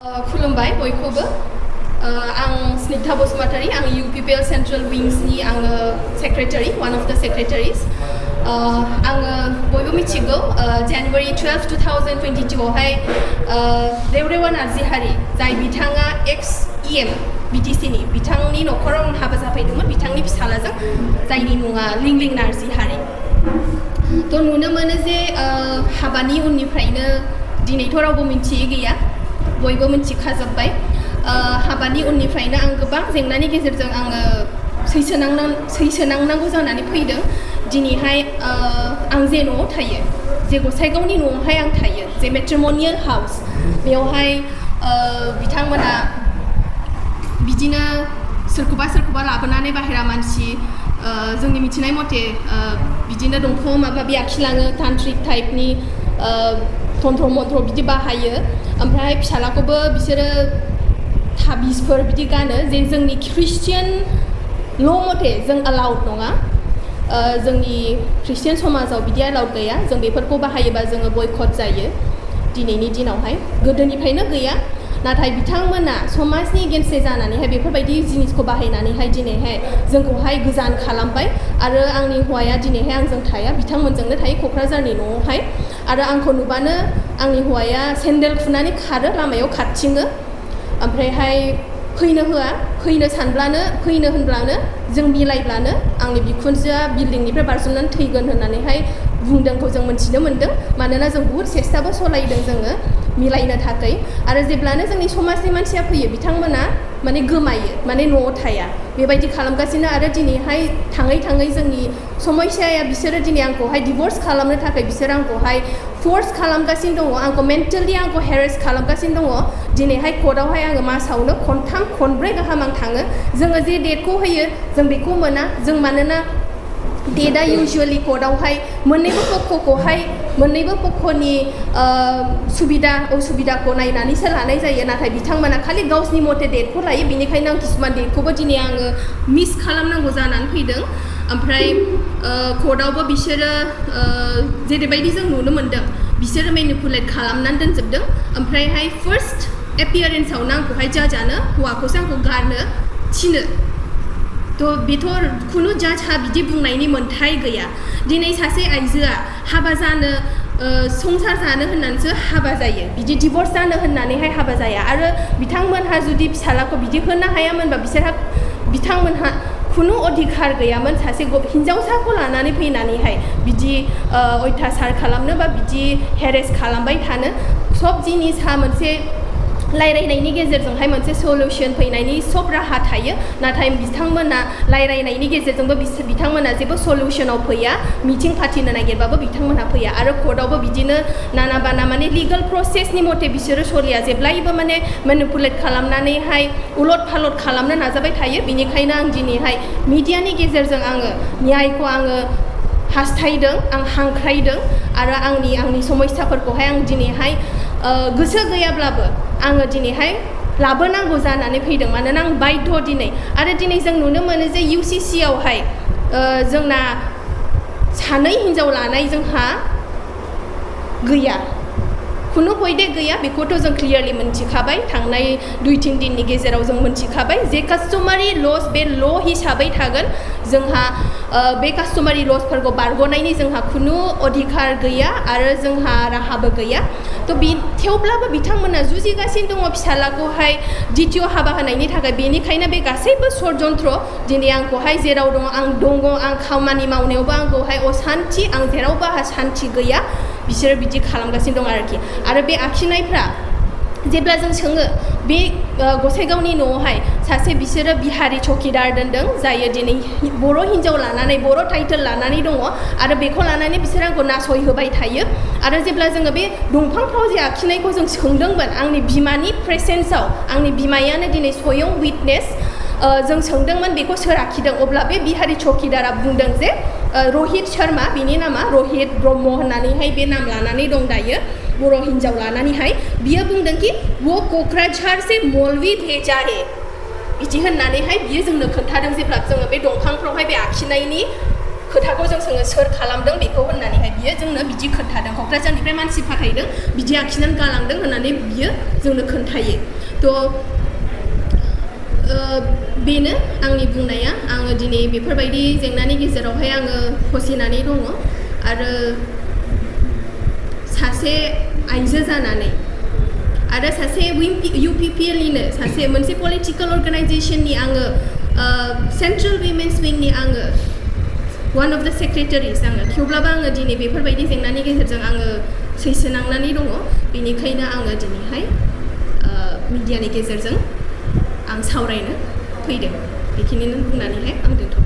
खुलुमबाय बयखौबो आं स्निग्धा बसुमतारी आं UPPL सेंट्रल विंग्सनि आङो सेक्रेटारि वन अफ द सेक्रेटारिस आङो बयबो मिथिगौ January 12, 2022 आवहाय रेवरेवा नार्जिहारि जाय बिथाङा एक्स EM BTC नि बिथांनि न'खराव आं हाबा जाफैदोंमोन बिथांनि फिसालाजों जायनि मुङा लिंलिं नार्जिहारि थ' नुनो मोनो जे हाबानि उननिफ्रायनो दिनैथ' रावबो मिथियै गैया बयबो मिथिखाजोब्बाय हाबानि उननिफ्रायनो आं गोबां जेंनानि गेजेरजों आङो सैसोनांनांगौ जानानै फैदों दिनैहाय आं जे न'आव थायो जे गसाइगावनि न'आवहाय आं थायो जे मेट्रिमनियेल हाउस बेवहाय बिथांमोना बिदिनो सोरखौबा लाबोनानै बाहेरा मानसि जोंनि मिथिनाय मथे बिदिनो दंफां माबा आखिलाङो तान्त्रिक टाइपनि तन्त्र मन्त्र बिदि बाहायो ओमफ्राय फिसालाखौबो बिसोरो थाबिसफोर बिदि गानो जे जोंनि ख्रिस्टियान ल' मथे जों अलाउड नङा जोंनि ख्रिस्टियान समाजाव बिदि अलाउड गैया जों बेफोरखौ बाहायोबा जोङो बयकट जायो दिनैनि दिनावहाय गोदोनिफ्रायनो गैया नाथाय बिथांमोना समाजनि गेनसे जानानैहाय बेफोरबायदि जिनिसखौ बाहायनानैहाय दिनैहाय जोंखौहाय गोजान खालामबाय आरो आंनि हौवाया दिनैहाय आंजों थाया बिथांमोनजोंनो थायो क'क्राझारनि न'आवहाय आरो आंखौ नुबानो आंनि हौवाया सेन्देल खुनानै खारो लामायाव खारथिङो ओमफ्रायहाय फैनो होआ फैनो होनब्लानो जों मिलायब्लानो आंनि बिखुनजोआ बिल्डिंनिफ्राय बारजुमनानै थैगोन होननानैहाय बुंदोंखौ जों मिथिनो मोन्दों मानोना जों बुहुत सेस्टाबो सलायदों जोङो मिलायनो थाखाय आरो जेब्लानो जोंनि समाजनि मानसिया फैयो बिथांमोना माने गोमायो माने न'आव थाया बेबायदि खालामगासिनो आरो दिनैहाय थाङै जोंनि समस्याया बिसोरो दिनै आंखौहाय डिभर्स खालामनो थाखाय बिसोर आंखौहाय फोर्स खालामगासिनो दङ आंखौ मेन्टेलि आंखौ हेरेस खालामगासिनो दङ दिनैहाय कर्टआवहाय आङो मासावनो खनब्रै गाहाम आं थाङो जोङो जे डेटखौ होयो जों बेखौ मोना जों मानोना डेटआ इउजुवेलि कर्टआवहाय मोन्नैबो पक्षनि सुबिदा असुबिदाखौ नायनानैसो लानाय जायो नाथाय बिथांमोना खालि गावसिनि मथे डेटखौ लायो बेनिखायनो आं किसुमान डेटखौबो दिनै आङो मिस खालामनांगौ जानानै फैदों ओमफ्राय कर्टआवबो बिसोरो जेरैबायदि जों नुनो मोन्दों बिसोरो मेनिपुलेट खालामनानै दोनजोबदों ओमफ्रायहाय फार्स्ट एपियारेन्सआवनो आंखौहाय जाजानो हौवाखौसो आंखौ गारनो थिनो थ' बेथ' खुनु जाजहा बिदि बुंनायनि मोन्थाय गैया दिनै सासे आइजोआ हाबा जानो संसार जानो होननानैसो हाबा जायो बिदि डिभर्स जानो होननानैहाय हाबा जाया आरो बिथांमोनहा जुदि फिसालाखौ बिदि होनो हायामोनबा बिथांमोनहा खुनु अधिकार गैयामोन सासे हिन्जावसाखौ लानानै फैनानैहाय बिदि अयथासार खालामनो बा बिदि हेरेस खालामबाय थानो सब जिनिसा मोनसे रायलायनायनि गेजेरजोंहाय मोनसे सल्युसन फैनायनि सब राहा थायो नाथाय बिथांमोना रायलायनायनि गेजेरजोंबो बिथांमोना जेबो सल्युसनाव फैया मिटिं फाथिनो नागिरबाबो बिथांमोनहा फैया आरो कर्टआवबो बिदिनो नाना बाना माने लिगेल प्रसेसनि मथे बिसोरो सलिया जेब्लायबो माने मेनिपुलेट खालामनानैहाय उलट फालट खालामनो नाजाबाय थायो बेनिखायनो आं दिनैहाय मिडियानि गेजेरजों आङो न्यायखौ आङो हास्थायदों आं हांख्रायदों आरो आंनि समस्याफोरखौहाय आं दिनैहाय गोसो गैयाब्लाबो आङो दिनैहाय लाबोनांगौ जानानै फैदों मानोना आं बाध्य दिनै आरो दिनै जों नुनो मोनो जे UCC आवहाय जोंना सानै हिन्जाव लानाय जोंहा गैया खुनु पयदे गैया बेखौथ' जों क्लियारलि मोनथिखाबाय थांनाय 2-3 दिननि गेजेराव जों मोनथिखाबाय जे कास्टमारि लस बे ल' हिसाबै थागोन जोंहा बे कास्टमारि लसफोरखौ बारग'नायनि जोंहा खुनु अधिकार गैया आरो जोंहा राहाबो गैया थ' थेवब्लाबो बिथांमोना जुजिगासिनो दङ फिसालाखौहाय द्वितीय हाबा होनायनि थाखाय बेनिखायनो बे गासैबो षड्यन्त्र दिनै आंखौहाय जेराव दङ आं खामानि मावनायावबो आंखौहाय असान्थि आं जेरावबो आंहा सान्थि गैया बिसोरो बिदि खालामगासिनो दं आरोखि आरो बे आखिनायफ्रा जेब्ला जों सोङो बे गसाइगावनि न'आवहाय सासे बिसोरो बिहारि चौकिदार दोनदों जायो दिनै बर' हिन्जाव लानानै बर' टाइटेल लानानै दङ आरो बेखौ लानानै बिसोर आंखौ नासयहोबाय थायो आरो जेब्ला जोङो बे दंफांफ्राव जे आखिनायखौ जों सोंदोंमोन आंनि बिमानि प्रेसेन्सआव आंनि बिमायानो दिनै स्वयं विटनेस जों सोंदोंमोन बेखौ सोर आखिदों अब्ला बे बिहारि चौकिदारा बुंदों जे रहित शर्मा बिनि नामा रहित ब्रह्म होननानैहाय बे नाम लानानै दं दायो बर' हिन्जाव लानानैहाय बियो बुंदों कि वो क'क्राझार से मौलवी भेजा है बिदि होननानैहाय बियो जोंनो खोन्थादों जेब्ला जोङो बे दंफांफ्रावहाय बे आखिनायनि खोथाखौ जों सोङो सोर खालामदों बेखौ होननानैहाय बियो जोंनो बिदि खोन्थादों क'क्राझारनिफ्राय मानसि फाथायदों बिदि आखिनानै गालांदों होननानै बियो जोंनो खोन्थायो बेनो आंनि बुंनाया आङो दिनै बेफोरबायदि जेंनानि गेजेरावहाय आङो फसिनानै दङ आरो सासे आइजो जानानै आरो सासे UPPLनिनो सासे मोनसे पलिटिकेल अर्गानाइजेसननि आङो सेन्ट्रेल विमेन्स विंनि आङो वान अफ द सेक्रेटारिस आङो थेवब्लाबो आङो दिनै बेफोरबायदि जेंनानि गेजेरजों आङो सैसोनांनानै दङ बेनिखायनो आङो दिनैहाय मिडियानि गेजेरजों आं सावरायनो फैदों बेखिनिनो बुंनानैहाय आं दोनथ'